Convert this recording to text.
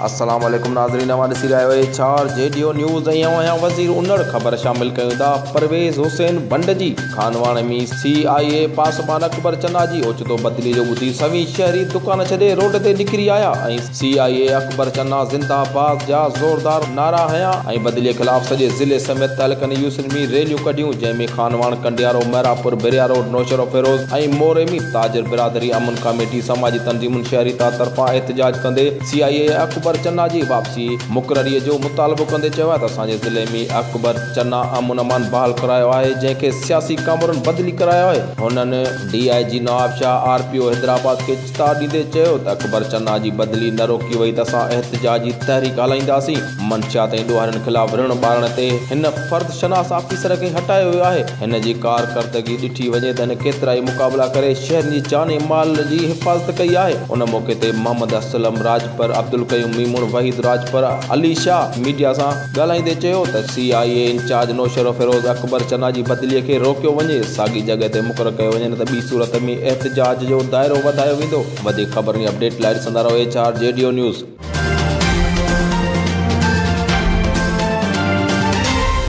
السلام عليڪم ناظرين اوهان ڏسي رهيا آهيو H R G D O news ۽ آئون آهيان وزير انڙ خبر شامل ڪيون ٿا پرويز حسين ڀنڊ جي خانواهڻ ۾ سي آء اي پاسبان اڪبر چنا جي اوچتو بدلي جو ٻڌي سوين شهري دڪان ڇڏي روڊ تي نڪري آيا ۽ سي آء اي اڪبر چنا زنده باد جا زوردار نعرا هنيا ۽ بدلي خلاف سڄي ضلعي سميت تعلقن يوسين ۾ ريليون ڪڍيون جنهن ۾ خانواهڻ ڪنڊيارو محرابپور ڀريا روڊ نوشهروفيروز ۽ موري ۾ تاجر برادري امن ڪاميٽي سماجي تنظيمن شهري تا طرفان احتجاج ڪندي سي آء اي اڪبر چنا جي واپسي مقرري جو مطالبو ڪندي چيو آهي ته اسان جي ضلعي ۾ اڪبر چنا امن امان بحال ڪرايو آهي جنهن کي سياسي ڪامورن بدلي ڪرايو آهي هنن D I G Nawabshah R P O Hyderabad کي چتاء ڏيندي چيو ته اڪبر چنا جي بدلي نه روڪي وئي ته اسان احتجاجي تحريڪ هلائينداسين منشيات ۽ ڏوهارين خلاف رڻ ٻارڻ تي هن فرد شناس آفيسر کي هٽايو ويو آهي. هن جي ڪارڪردگي ڏٺي وڃي ته هن ڪيترائي مقابلا ڪري شهرين جي جان ۽ مال جي حفاظت ڪئي آهي. ان موقعي تي محمد اسلم راڄپر، عبدالقيوم ميمڻ، وحيد راڄپر، علي شاهه ميڊيا سان ڳالهائيندي چيو ته C I A incharge Naushahro Feroze Akbar Channa جي بدلي کي روڪيو وڃي، ساڳي جڳهه تي مقرر ڪيو وڃي نه ته ٻي صورت ۾ احتجاج جو دائرو وڌايو ويندو. وڌيڪ خبرن ۽ اپڊيٽ لاء ڏسندا رهو H R G D O news.